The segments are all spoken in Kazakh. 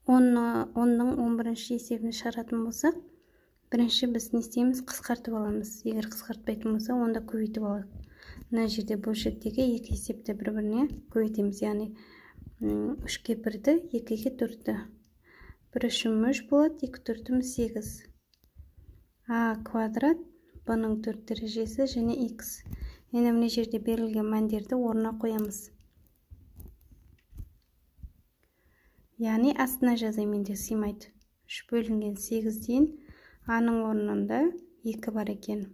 10-ның 11-ші есебін шығаратын болсақ, бірінші біз не істейміз? Қысқартып аламыз. Егер қысқартпайтын болса, онда көбейтіп алайық. Мына жерде бөлшектегі екі есепті бір-біріне көбейтеміз. Яғни 3-ке 1-ді, 2-ге 4-ті. 1 үшім 3 болады, 2 төртім 8. А квадрат, b-ның 4 дәрежесі және x. Енді мына жерде берілген мәндерді орнына қоямыз. Яғни астына жазайын, менде сыймайды. 3 бөлінген 8 дейін, А-ның орнында 2 бар екен.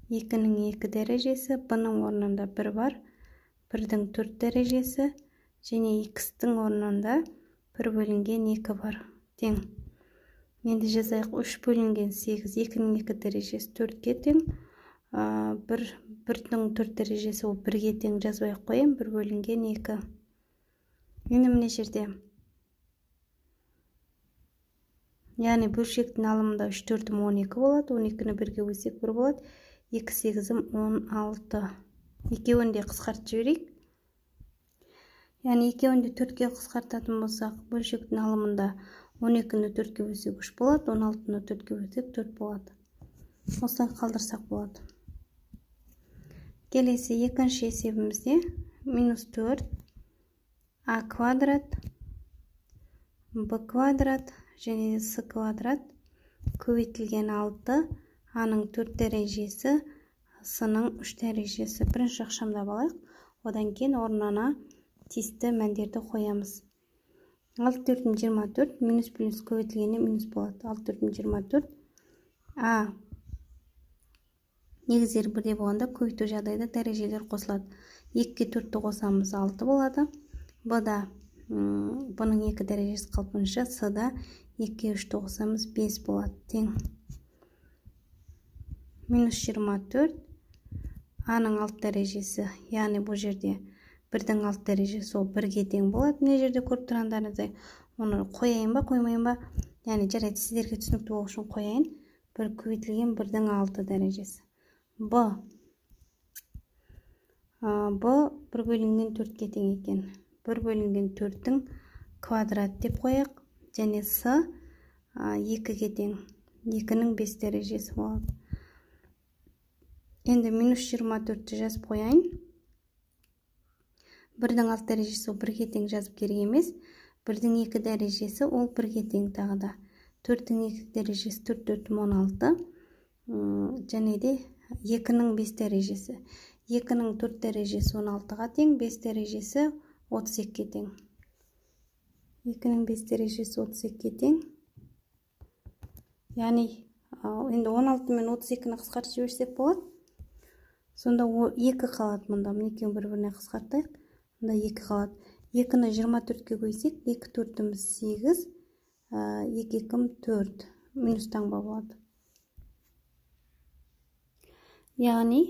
2-нің 2 дәрежесі, B-ның орнында 1 бар, 1-дің 4 дәрежесі және X-тің орнында 1 бөлінген 2 бар. Тең. Енді жазайық, 3 бөлінген 8, 2-нің 2 дәрежесі 4-ке тең. 1-дің 4 дәрежесі ол 1-ге тең, жазбай ақ қояйын, 1 бөлінген 2. Енді мына жерде, яғни бөлшектің алымында 3 төртім 12 болады, 12-ні 1-ге бөлсек 1 болады, 2 сегізім 16. Екеуін де қысқартып жіберейік. Яғни екеуін де 4-ке қысқартатын болсақ, бөлшектің алымында 12-ні 4-ке бөлсек 3 болады, 16-ны 4-ке бөлсек 4 болады. Осылай қалдырсақ болады. Келесі екінші есебімізде минус 4 а квадрат б квадрат және с квадрат көбейтілген 6, а-ның 4 дәрежесі, с-ның 3 дәрежесі. Бірінші ықшамдап алайық, одан кейін орнына тиісті мәндерді қоямыз. 6 төртім 24, минус плюс көбейтілгенде минус болады. 6 төртім 24, а негіздері бірдей болғанда көбейту жағдайда дәрежелер қосылады. 2-ге 4-ті қосамыз, 6 болады. Б-да бұның 2 дәрежесі қалпынша, С-да 2-ге 3-ті қосамыз, 5 болады. Тең. Минус 24, А-ның 6 дәрежесі, яғни бұл жерде 1-дің 6 дәрежесі ол 1-ге тең болады. Мына жерде көріп тұрғандарыңыздай, оны қояйын ба, қоймайын ба? Яғни жарайды, сіздерге түсінікті болу үшін қояйын. 1 көбейтілген 1-дің 6 дәрежесі. Б. Б 1 бөлінген 4-ке тең екен. 1 бөлінген 4-тің квадрат деп қояйық. Және С 2-ге тең. 2-нің 5 дәрежесі болады. Енді минус 24-ті жазып қояйын. 1-дің 6 дәрежесі ол 1-ге тең жазып керек емес. 1-дің 2 дәрежесі ол 1-ге тең тағы да. 4-тің 2 дәрежесі 4 төртім 16. Және де 2-нің 5 дәрежесі. 2-нің 4 дәрежесі 16-ға тең, 5 дәрежесі 32-ге тең. 2-нің 5 дәрежесі 32-ге тең. Яғни енді 16 мен 32-ні қысқартып жіберсек болады. Сонда 2 қалады мұнда. Мына екеуін бір-біріне қысқартайық. Мұнда 2 қалады. 2-ні 24-ке көйсек, 2 төртіміз 8, 2 екім 4. Минус таңба болады. Яғни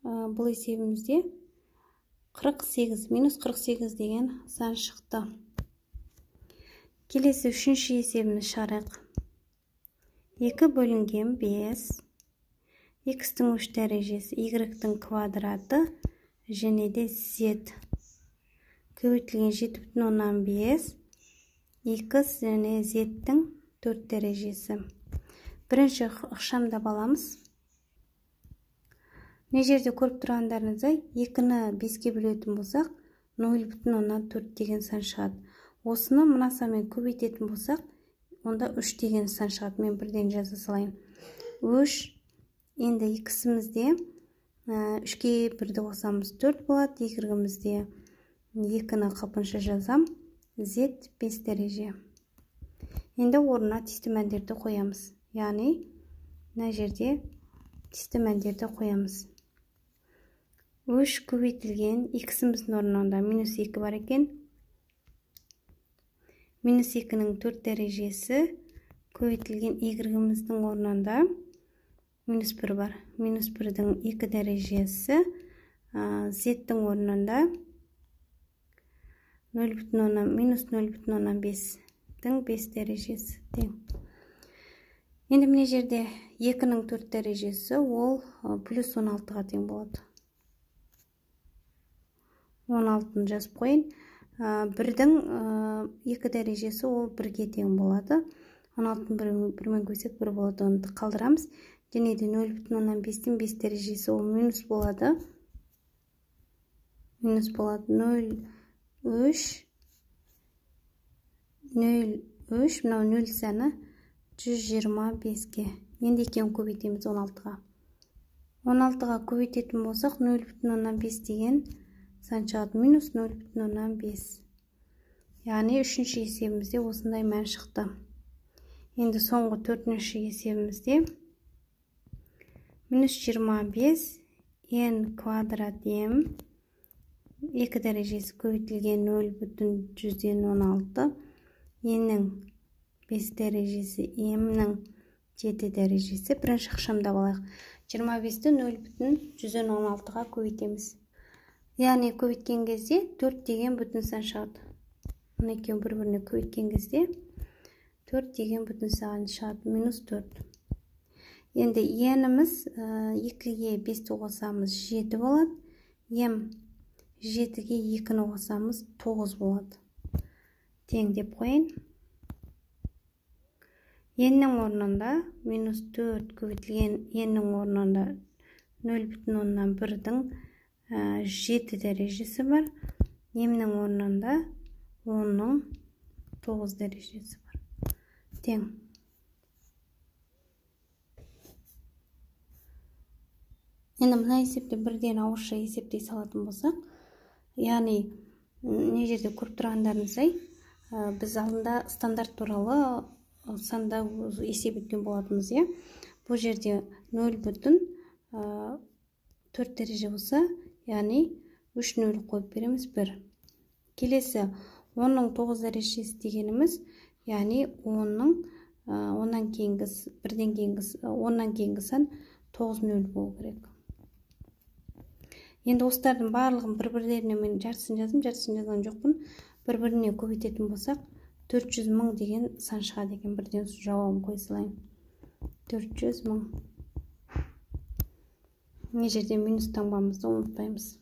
бұл есебімізде 48, минус 48 деген сан шықты. Келесі үшінші есебіміз шығарайық. 2 бөлінген 5, x-тің 3 дәрежесі, y-тің квадраты және де z көбейтілген 7,5, x және z-тің 4 дәрежесі. Бірінші ықшамдап аламыз. Мына жерде көріп тұрғандарыңыздай, 2-ні 5-ке бөлетін болсақ, 0,4 деген сан шығады. Осыны мына санмен көбейтетін болсақ, онда 3 деген сан шығады. Мен бірден жаза салайын. 3, енді x-імізде 3-ке 1-ді қосамыз, 4 болады. Y-імізде 2-ні қалпынша жазам, z 5 дәреже. Енді орнына тиісті мәндерді қоямыз. Яғни мына жерде тиісті мәндерді қоямыз. 3 көбейтілген x-іміздің орнында минус 2 бар екен. Минус 2-нің 4 дәрежесі көбейтілген y-іміздің орнында минус 1 бар. Минус 1-дің 2 дәрежесі, z-тің орнында минус 0,5-тің 5 дәрежесі тең. Енді мына жерде 2-нің 4 дәрежесі ол плюс 16-ға тең болады. 16-ны жазып қояйын. Бірдің 2 дәрежесі ол 1-ге тең болады. 16-ны 1-мен көбейтсек 1 болады, оны қалдырамыз. Және де 0,5-тің 5 дәрежесі ол минус болады. Минус болады 0,3 0,3, мынау 0 саны 125-ке. Енді екеуін көбейтеміз 16-ға. 16-ға көбейтетін болсақ 0,5 деген сан шығады, минус 0,5. Яғни үшінші есебімізде осындай мән шықты. Енді соңғы төртінші есебімізде минус 25 n квадрат m 2 дәрежесі көбейтілген 0,16 n-нің 5 дәрежесі m-нің 7 дәрежесі. Бірінші ықшамдап алайық. 25-ті 0,16-ға көбейтеміз. Яғни көбейткен кезде 4 деген бүтін сан шығады. Мына екеуін бір-біріне көбейткен кезде 4 деген бүтін сан шығады, минус 4. Енді n-іміз 2-ге 5-ті қосамыз 7 болады. M 7-ге 2-ні қосамыз 9 болады. Тең деп қояйын. N-нің орнында минус 4 көбейтілген n-нің орнында 0,1-дің 7 дәрежесі бар. M-нің орнында 10-ның 9 дәрежесі бар. Тең. Енді мына есепті бірден ауызша есептей салатын болсақ, яғни мына жерде көріп тұрғандарыңыздай, біз алдында стандарт туралы санда есеп еткен болатынбыз, иә. Бұл жерде 0,4 дәреже болса, яғни 3 0 қойып береміз 1. Келесі 10-ның 9 дәрежесі дегеніміз, яғни 10-ның оннан кейінгі бірден кейінгі оннан кейінгі сан 9 0 болу керек. Енді осылардың барлығын бір-бірлеріне мен жартысын жаздым, жартысын жазған жоқпын. Бір-біріне көбейтетін болсақ 400 мың деген сан шығады екен. Бірден жауабын қоя салайын. 400 мың. Мына жерде минус таңбамызды ұмытпаймыз.